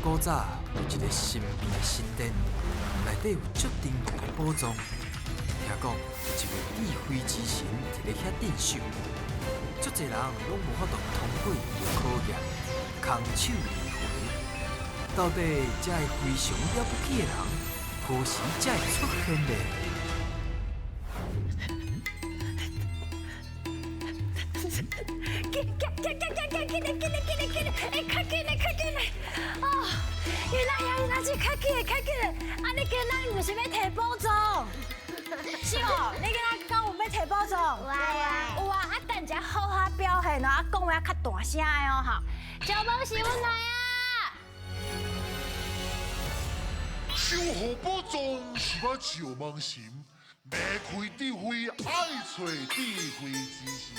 古早有一个神秘的神殿，内底有足珍贵的宝藏。听讲有一位智慧之神伫咧遐镇守，足济人拢无法度通过伊的考验，空手而回。到底这个非常了不起的人，何时才会出现呢？紧紧紧紧紧紧紧嘞紧嘞紧嘞紧嘞，哎，较紧嘞较紧嘞！哦，伊那呀伊那是较紧嘞较紧嘞，啊，你今仔毋是欲提宝藏？是哦，你今仔敢有欲提宝藏？有啊。有啊，啊，等一下好好表现哦，啊，讲话较大声的哦，哈。小梦是阮来啊！守护宝藏是我笑梦神，迈开智慧爱揣智慧之神。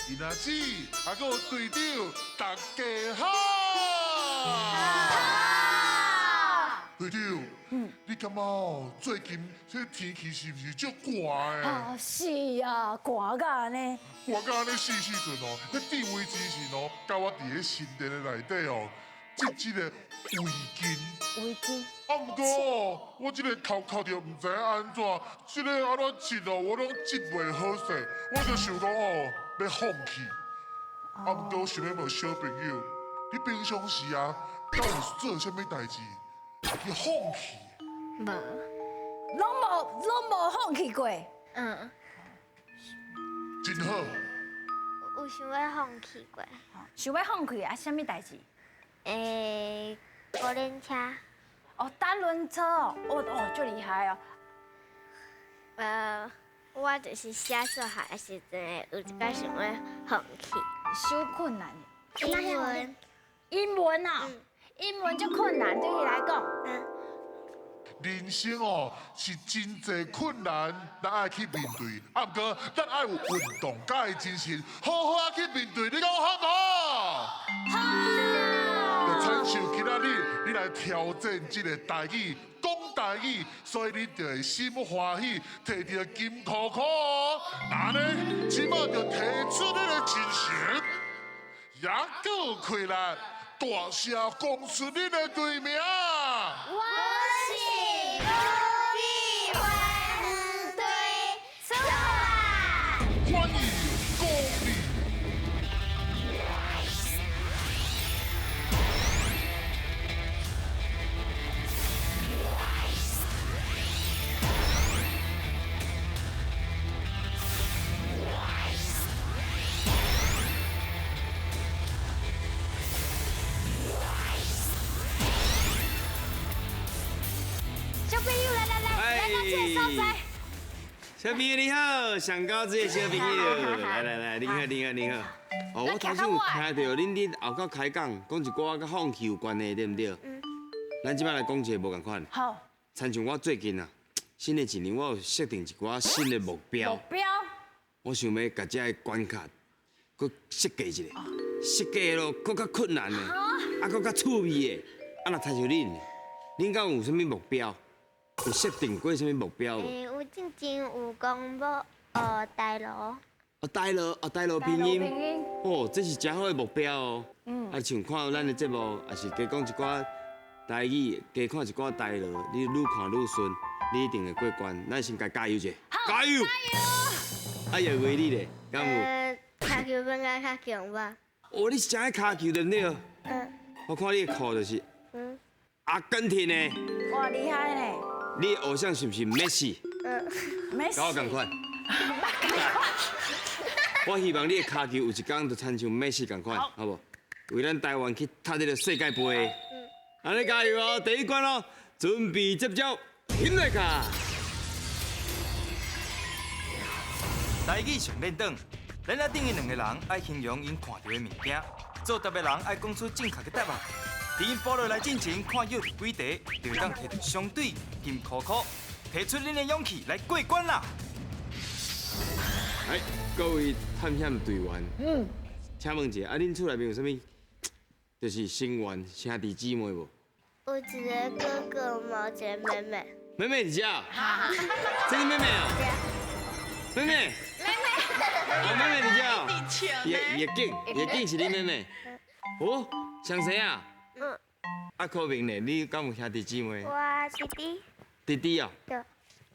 囡仔姊，还阁有队长，大家好。队长，你感觉哦，最近这天气是毋是足寒的？啊，是啊，寒甲按呢。寒甲按呢死时阵哦，彼智慧之神哦，佮我伫咧神殿的内底哦，织这个围巾。围巾。啊，毋过哦，我这个头壳著毋知影按怎，这个按怎织哦，我拢织袂好势，我就想讲哦，欲放弃。啊，毋过我想欲问小朋友，你平常时啊，敢有做啥物代志去放弃？无。拢无放弃过。嗯。真好。有想欲放弃过。想欲放弃啊？啥物代志？欸，孤轮车。哦，单轮车哦，哦哦，足厉害哦。我就是写数学的时阵，有一摆想欲放弃。伤困难。英文。英文啊，英文足困难，对你来讲。嗯。人生哦是真济困难，咱爱去面对。啊，毋过咱爱有运动家的精神，好好仔去面对。你讲好毋好？好。就亲像今仔日你来挑战这个台语，讲台语，所以你就会心欢喜，提著金箍箍哦。那呢，这马就提出你的精神，也阁开力，大声讲出你的队名。我是卢比欢队出发。欢迎光临。小朋友，来来来，来到这个所在。小朋友你好，上高这个小朋友，来来来，你好你好你好。哦，我头先有听著恁伫后口开讲，讲一寡佮放弃有关的，对毋对？嗯。咱这摆来讲一个无仝款。好。亲像我最近啊，新的一年我有设定一寡新的目标。目标。我想欲共这个关卡，阁设计一下，设计咯，阁较困难的，啊，阁较趣味的。啊，若亲像恁，恁敢有啥物目标？有设定过啥物目标无？欸，有之前有讲欲学台罗。哦，台罗，哦，台罗拼音。哦，这是诚好的目标哦。嗯。啊，像看咱的节目，也是加讲一寡台语，加看一寡台罗，你愈看愈顺，你一定会过关。咱先共加油一下。好。加油！加油！啊，叶维你咧，敢有？跤球变甲较强吧。哦，你是诚爱跤球对毋对？嗯。我看你的裤就是。阿根廷的。哇，厉害呢！你的偶像是毋是梅西？嗯。梅西。佮我仝款。我希望你的跤球有一天就亲像梅西仝款，好无？为咱台湾去踢这个世界杯。按呢加油哦！第一关哦，准备接招，起来卡！台语上练转，咱仔顶的两个人爱形容𪜶看著的物件，作答的人爱讲出正确的答案。伫𪜶补落来进前，看约几题，就会当提著相对金箍箍，提出恁的勇气来过关啦！哎，各位探险队员，请问一下，啊，恁厝内面有啥物？就是成员兄弟姊妹无？有一个哥哥，嘛有一个妹妹。妹妹伫遮？这是妹妹哦。妹妹。妹妹。哦，妹妹伫遮。叶叶景，叶景是恁妹妹。哦，双生啊？嗯。啊，啊，可明呢？你敢有兄弟姊妹？我弟弟。弟弟啊？對。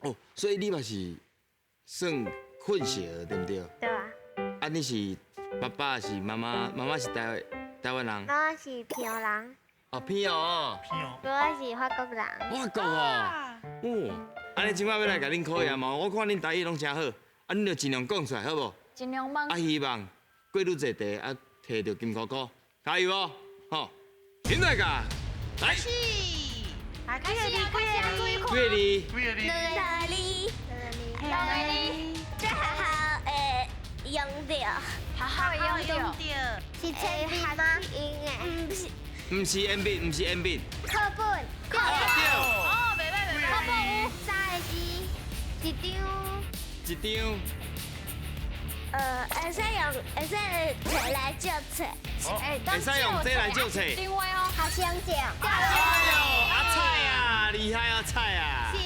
哦，所以你嘛是算混血兒，對毋對？對啊。啊，你是爸爸是媽媽？媽媽是台灣人。媽媽是平人。哦，平哦。平。我是法國人。法國哦。哦，按呢這擺欲來共恁考驗哦，我看恁台語攏誠好，啊，恁就盡量講出來，好無？盡量問。啊，希望過愈濟題啊，摕著金箍箍，加油哦！吼，現在㗎，來。來，開始啊，開始啊，注意看。幾個字？幾個字？兩個字。兩個字。最好會用著。好好會用著。是鉛筆嗎？毋是。毋是鉛筆，毋是鉛筆。課本。課本。哦，袂歹袂歹。課本有三個字，一張。一張。會使用，會使摕來借冊。會使用這來借冊。定位哦，學生證。哎呦，阿菜啊，厲害啊，菜啊。是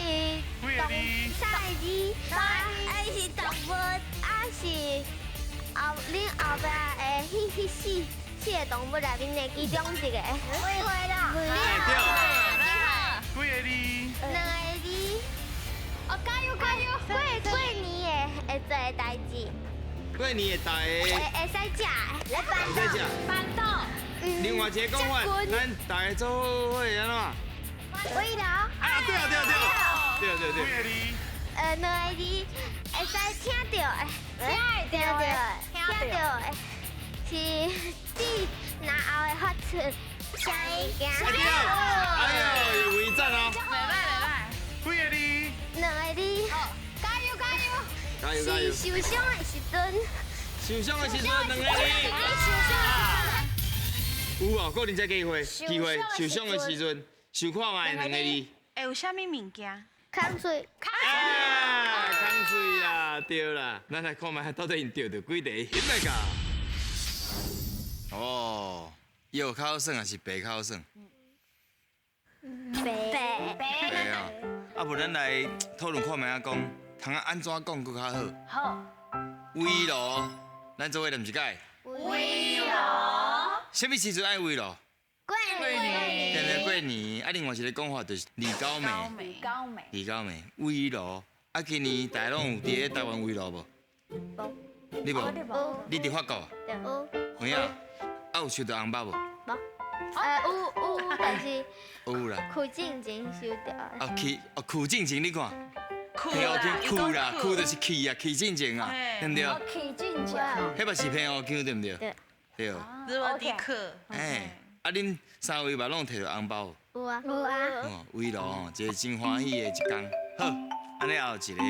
動三個字，啊是動物，啊是後恁後壁的彼四個動物內面的其中一個。會會啦。對。幾個字？兩個字。哦，加油加油！過年會做的代誌。過年會大的。會使食的，來辦會使食。辦桌。另外一個講法，咱大家做伙按怎？圍爐。啊，對啊對啊對。對對對。幾個字？兩個字，會使聽著的，聽著的，聽著的，是指然後會發出聲音。哎呦，有為讚哦。袂歹袂歹。幾個字？兩個字。加油加油！加油加油！是受傷的時陣。受傷的時陣，兩個字。有哦，個人這機會，機會受傷的時陣，想看覓兩個字。會有啥物物件？空喙。啊，空喙啊，對啦。咱來看覓到底𪜶著著幾題？翕來㗎。哦，藥較好耍還是白較好耍？白。白啊！啊，無咱來討論看覓啊，講通啊按怎講閣較好？好。圍爐，咱做伙念一擺。圍爐。啥物時陣愛圍爐？過年。對對，過年。啊，另外一個講法就是二九暝。二九暝。二九暝，圍爐。啊，今年大家攏有佇咧台灣圍爐無？無。你無？無。你佇法國？對。有。有影？啊，有收著紅包無？無。有有，但是有啦。開進前收著。啊，去哦，開進前你看。去啦，去啦，去就是去啊，去進前啊，對毋對？去進前。彼嘛是平湖腔，對毋對？對。對。日文的課。哎，啊，恁三位嘛攏摕著紅包？有啊。有啊。哦，圍爐吼，一個真歡喜的一工。好，按呢後一個，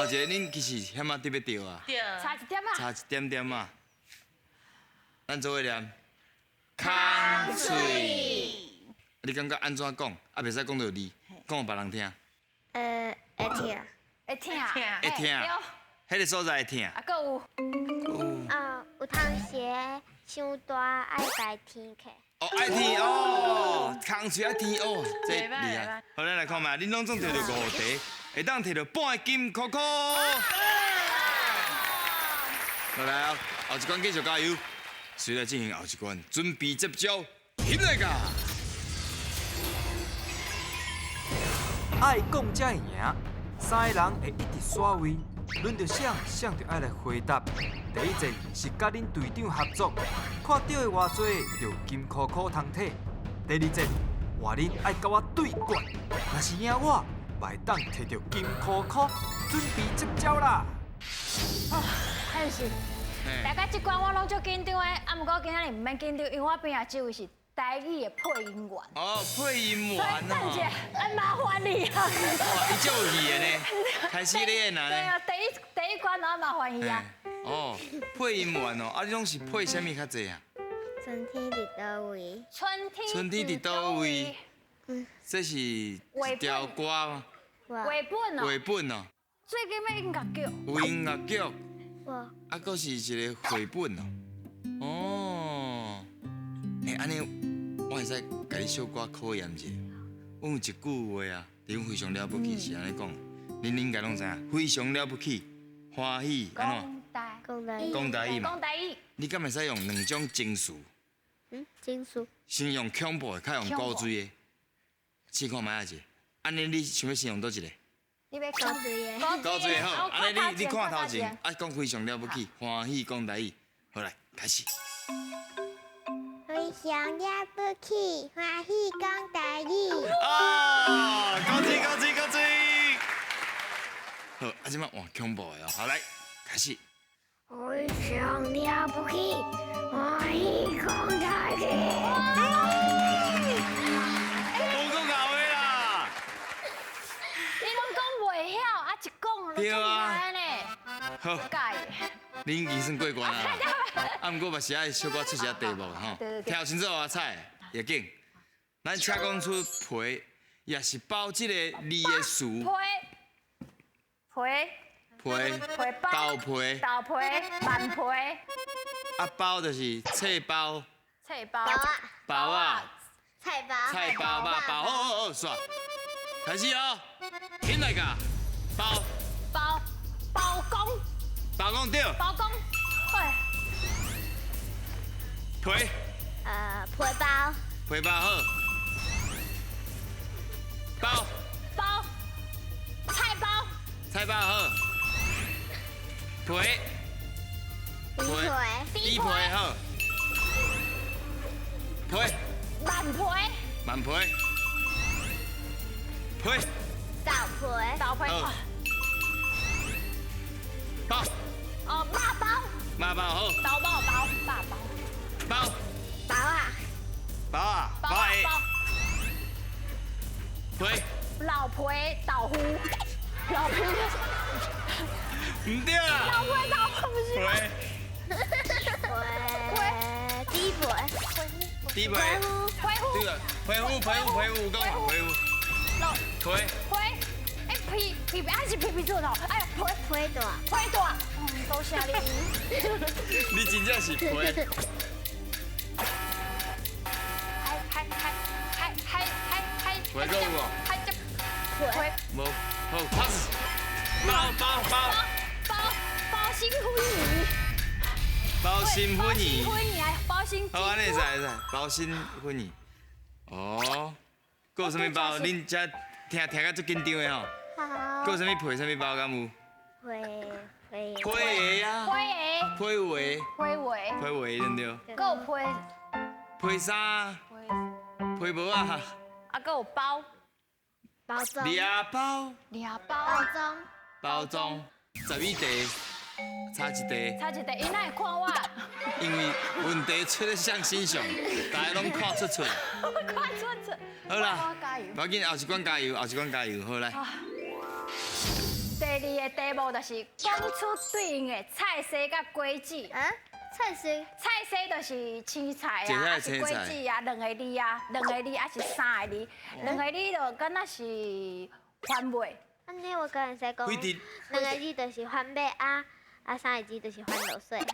後一個恁其實遐仔特別著啊。對。差一點啊。差一點點啊。咱做伙念。空喙。你感覺按怎講？啊，袂使講著字，講予別人聽。會疼。會疼。會疼。彼個所在會疼。啊，閣有。啊，有當時傷大，愛共天起。哦，愛天哦，空喙愛天哦，這厲害。好，咱來看覓，恁攏總摕著五題，會當摕著半金箍箍。落來啊，後一關繼續加油。隨來進行後一關，準備接招，翕來㗎。愛講才會贏，三个人會一直刷位，輪著誰，誰就愛來回答。第一戰是佮恁隊長合作，看著的偌濟就金箍箍通摕。第二戰換恁愛佮我對決，若是贏我，嘛會當摕著金箍箍。準備接招啦！哦，還是。大家這關我攏足緊張的，啊，毋過今仔日毋免緊張，因為我邊仔這位是台語的配音員。哦，配音員所以等一下，愛麻煩你啊。哇，伊足有戲的呢，開始咧演啊。對啊，第一關就愛麻煩伊啊。哦，配音員哦，啊，你攏是配啥物較濟啊？春天佇佗位？春天。春天佇佗位？這是一條歌嗎？繪本哦。繪本哦。最近欲音樂劇。有音樂劇。啊，閣是一個繪本哦。哦，欸，按呢，我會使共你小可考驗一下。阮有一句話啊，阮非常了不起是按呢講，恁應該攏知影，非常了不起，歡喜按怎？講台講台語嘛。講台語。你敢會使用兩種情緒嗯，金属。先用恐怖的，较用古锥的，试看觅啊者。按呢，你想欲先用佗一个？你欲古锥的。古锥的好，按呢你看头前，啊讲非常了不起，欢喜讲台语，好来开始。非常了不起，欢喜讲台语。啊，古锥古锥古锥。好，啊这摆换恐怖的哦，好来开始。非常了不起，欢喜讲台语。无讲𠢕的啦。你拢讲袂晓，啊一讲就对啊呢。好。恁已经算过关啊，啊，毋过嘛是爱小可出一下题目吼。听清楚啊，菜也紧。咱请讲出皮，也是包这个字的词。皮皮皮皮包豆皮豆皮万皮。啊，包就是菜包。菜包。包啊。菜包。菜包肉包，好好好，煞。开始哦，起来噶，包。包包公。包公对。包公，对。皮。皮包。皮包好。包。包。菜包。菜包好。皮。皮。猪皮好。皮。万皮。万皮。皮。豆皮。豆皮。包。哦，肉包。肉包好。豆包包肉包。包。包啊。包啊。包包。皮。老皮豆腐。老皮。毋对啦。老皮豆腐不是。皮。皮。猪皮。猪皮。皮肤。对啊，皮肤皮肤皮肤讲皮肤。老。皮。皮。哎皮皮皮，还是皮皮做的？哎呀，皮皮大。皮大。多谢你。你真正是皮。海海海海海海海。皮够有无？海这皮。无，好，pass。包包包。包包心粉圆。包心粉圆。粉圆包心。好，按呢会使会使，包心粉圆。哦，阁有啥物包？恁遮听听甲足紧张的吼。好。阁有啥物皮？啥物包敢有？皮皮。皮的啊。皮的。皮画。皮画。皮画对毋对？阁有皮。皮衫。皮帽啊。啊，阁有包。包装。掠包。掠包。包装。包装。12题，差一题。差一题，伊哪会看我？因为问题出咧向心上，大家拢看出出。看出出。好啦，无要紧，后一关加油，后一关加油，好来。第二个题目就是讲出对应的菜色佮果子。啊？菜色？菜色就是青菜啊，还是果子啊，两个字啊，两个字还是三个字？两个字就敢若是番麦。按呢我敢会使讲，两个字就是番麦啊，啊三个字就是番落水。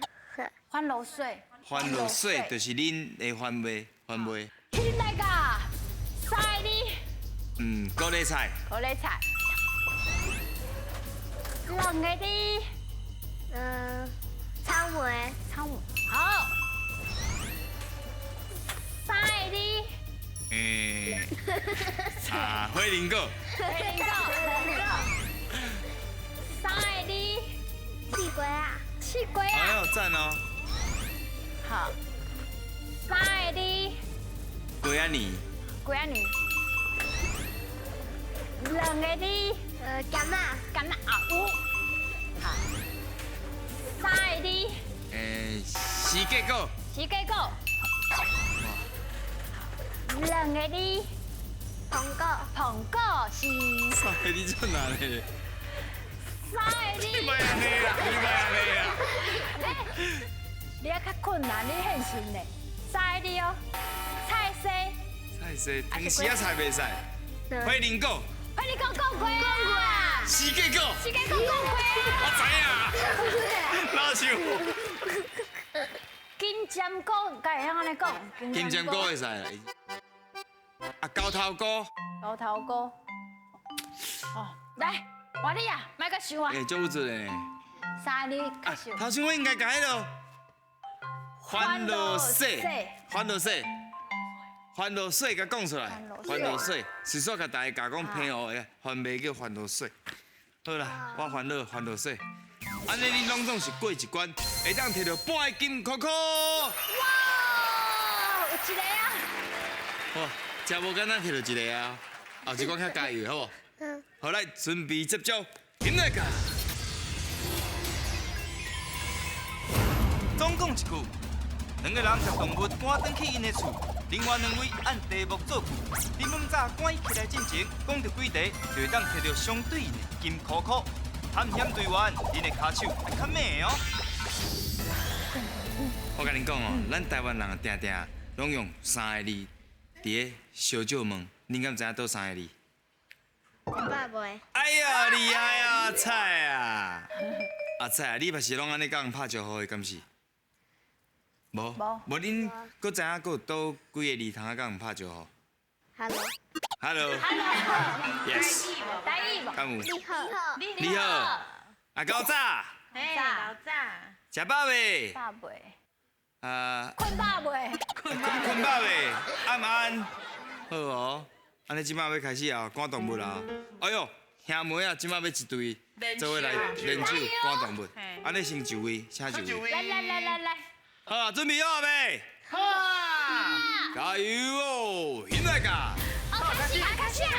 番落水。番落水就是恁的番麦，番麦。现来个三个字。嗯，高丽菜。高丽菜。两个字。嗯，草莓。草莓。好。三个字。欸，啊，火龙果。火龙果。三个字。刺瓜啊。刺瓜啊。哎呦，赞哦。好。三个字。瓜仔泥。瓜仔泥。两个字。柑仔。柑仔啊有。好。三个字。欸，时结果。时结果。两个字。苹果。苹果是。三个字足难的。三个字。你莫按呢啦，你莫按呢啦。你还较困难，你现实呢？三个字哦，菜色。菜色，汤匙仔菜袂使。火龙果。火龙果讲过啊。时结果。时结果讲过啊。我知影。老手。金针菇，敢会晓按呢讲？金针菇会使。啊，高头菇。高头菇。哦，来，换你啊，莫阁想啊。欸，足有做的。三个字较想。头先我应该共彼落。番落水，烦恼水，烦恼水，共讲出来。烦恼水，是煞共大家教讲平湖的番麦叫烦恼水。好啦，我烦恼烦恼水。按呢，恁拢总是过一关，会当摕著半个金箍箍。哇，有一个啊！哇，真无简单，摕著一个啊！后一关较加油，好无？嗯。好，来准备接招，进来噶。总共一句，两个人共动物赶转去𪜶的厝，另外两位按题目造句。恁猛早赶起来进前，讲著几题，就会当摕著相对应的金箍箍。探险队员，恁的跤手爱较猛哦。我共恁讲哦，咱台湾人定定拢用三个字伫咧相借问，恁敢知影佗三个字？困饱未？哎呀，厉害啊，阿彩啊！阿彩啊，你嘛是拢按呢共人拍招呼的，敢是？无。无。恁阁知影阁有佗几个字通啊共人拍招呼？Hello。 Hello。 Hello。Yes。台语无？敢有？你好。你好。啊，够早。嘿，老早。食饱未？饱未？啊。困饱未？困饱未？暗安。好哦。按呢这摆欲开始啊，赶动物啊。哎哟，兄妹啊，这摆欲一队做伙来联手赶动物。按呢先就位，请就位。来来来来来。好啊，准备好未？好啊！加油哦，起来噶！哦，开始啊，开始啊，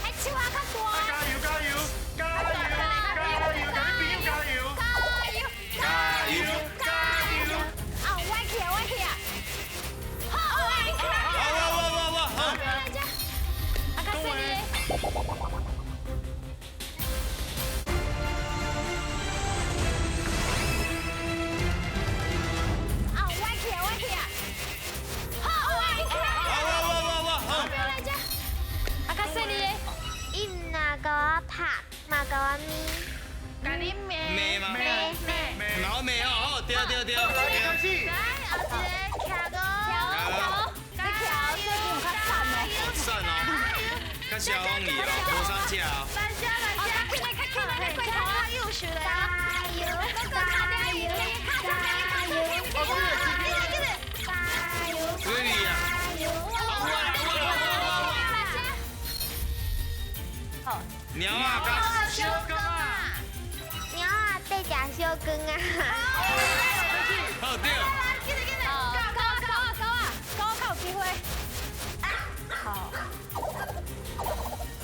还手啊较大。加油加油加油加油，共你朋友加油！加油加油加油！啊，我去啊，我去啊！好，我去。好，我我我好。来这，啊，较细腻。啊，我去啊，我去啊！好，我去。好，我我我好。来这，啊，较细腻。伊毋若共我拍，嘛共我骂。共你骂。骂吗？骂骂。骂我骂哦，好，对对对。来，开始。来，后一个徛五。徛五，你徛最近有较惨的。惨哦，较消防员哦，无啥食哦。慢些慢些，较紧来，较紧来，你过头啊！优秀的。加油加油加油！加油！可以啊。加油！好。猫仔佮小光啊！猫仔在食小光啊！好对。紧来紧来，高啊高啊高啊，高较有机会。好。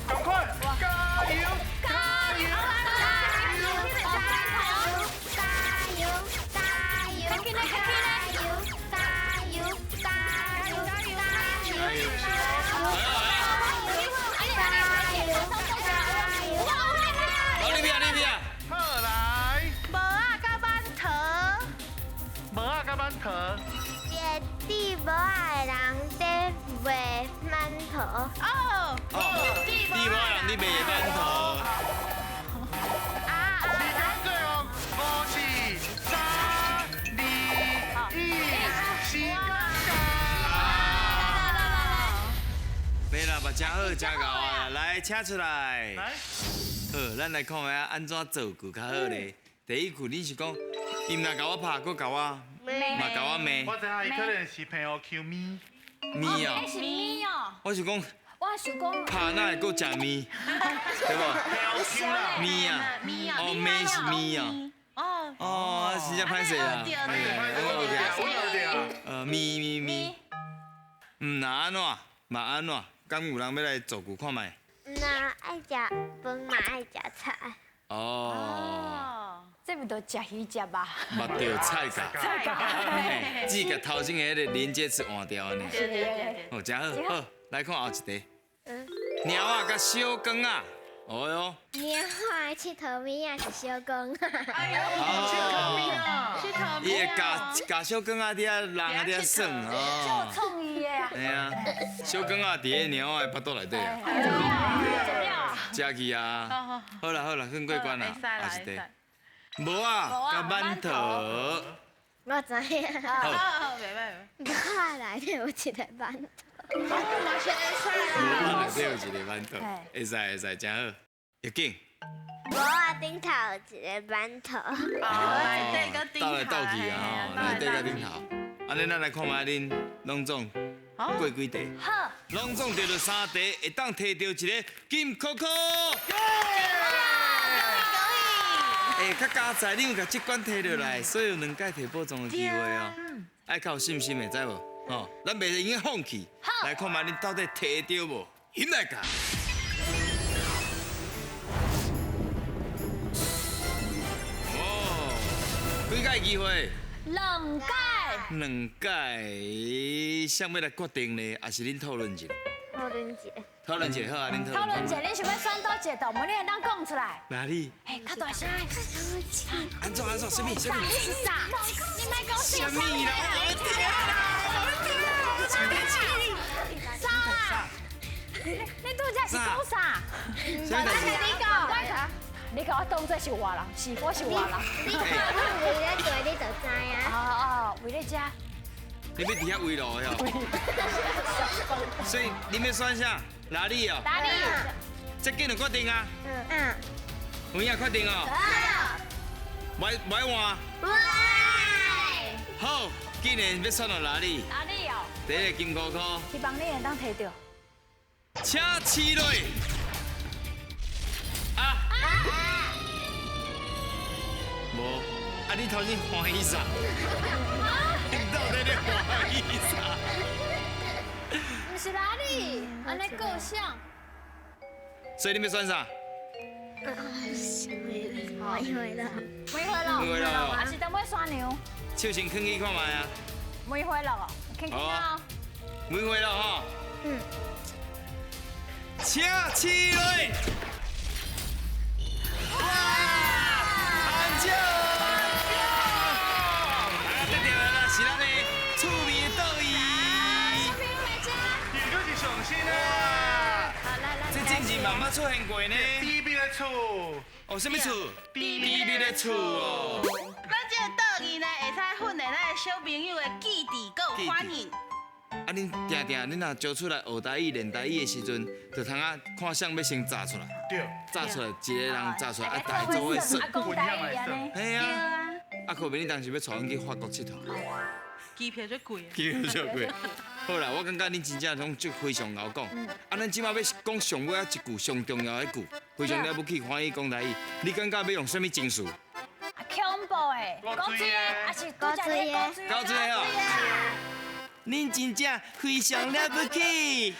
赶快，加油加油加油！加油加油！较紧来，较紧来！加油加油加油！好，你边你边。好来。帽仔佮馒头。帽仔佮馒头。一个戴帽仔的人在卖馒头。哦。哦，戴帽仔的人在卖馒头。啊啊！时间最后5、4、3、2、1，时间到。没啦，嘛真好，真𠢕啊！来，请出来。来。好，咱来看下按怎造句较好咧。第一句你是讲，伊毋若共我拍，阁共我，嘛共我骂。我知影伊可能是朋友 Q 咪。咪哦。是咪哦。我是讲。我想讲。拍哪会阁食面？对无？咪啊。咪啊。哦，咪是咪啊。哦。哦，真正歹势啊。对对。咪咪咪。毋若按怎，嘛按怎？敢有人欲来造句看觅？毋若爱食饭嘛爱食菜。哦。这毋就食鱼食肉？目著菜价。菜价。只共头前的彼个连接词换掉按呢。对对对。哦，真好，好，来看后一题。猫仔佮小光仔，哦哟。猫仔的𨑨迌物仔是小光仔。哎呦，𨑨迌物仔。𨑨迌伊会咬咬小光仔伫遐，人伫遐耍哦。足创意的啊。嘿啊，小光仔伫咧猫仔的腹肚内底啊。食去啊。好啦好啦，算过关啦。后一题。帽仔佮馒头。我知影。好，好，袂歹。帽仔内底有一个馒头。嘛是会使啦。帽仔内底有一个馒头，会使会使，真好。玉景。帽仔顶头有一个馒头。哦，内底佮顶头。斗来斗去啊，内底佮顶头。按按呢咱来看覓恁攏總過幾題？好，攏總著著三題，會當提著一个金扣扣。欸，較佳哉，你有共這關提落來，所以有兩擺提寶藏的機會哦。愛較有信心的，知無？吼，咱袂用得放棄。來看覓恁到底提著無？翕來共。哦，幾擺機會？兩擺。兩擺，誰欲來決定呢？抑是恁討論一下？討論一下。討論一下好啊，恁討論。討論一下，恁想欲選佗一個動物，你會當講出來。哪裡？哎，較大聲。按怎按怎？啥物啥物？你是啥？你莫講啥物啦？我聽啦，我聽啦。啥？你拄才是講啥？啥物代誌？你講。你共我當做是活人，是我是活人。你看你圍咧做，你就知啊。哦哦，圍咧遮。你欲佇遐圍路的哦。所以你欲選啥？哪裡哦？哪裡？這緊就決定啊。嗯嗯。有影決定哦。袂袂換。喂。好，既然欲選予哪裡？哪裡哦？第一個金箍箍。希望你會當提著。請試落。啊！無，啊你頭先歡喜啥？你到底咧歡喜啥？毋是哪裡，按呢夠像。所以你欲選啥？沒回了，梅花鹿，梅花鹿，還是當尾山羊？手先囥起看覓啊。梅花鹿哦，囥起啊。梅花鹿吼。嗯。請試落。哇！安怎？啊，得著啦，是咱的趣味的倒椅。小朋友來遮。這個是上新的。好，來來。這之前嘛捌出現過呢。甜蜜的厝。哦，啥物厝？甜蜜的厝哦。咱這個倒椅呢，會使訓練咱的小朋友的記憶閣有反應。啊，恁定定恁若招出來學台語、練台語的時陣，就通啊看誰欲先炸出來。對。炸出來一個人炸出來，啊，大家做伙算。啊，講台語按呢。嘿啊。啊，可明你當時欲帶阮去法國𨑨迌。機票足貴。機票足貴。好啦，我感覺恁真正攏足非常𠢕講。啊，咱這馬欲講上尾仔一句上重要的一句，非常了不起，歡喜講台語。你感覺欲用啥物情緒？啊，恐怖的，古錐的，抑是拄才咧古錐的。古錐的哦。恁真正非常了不起，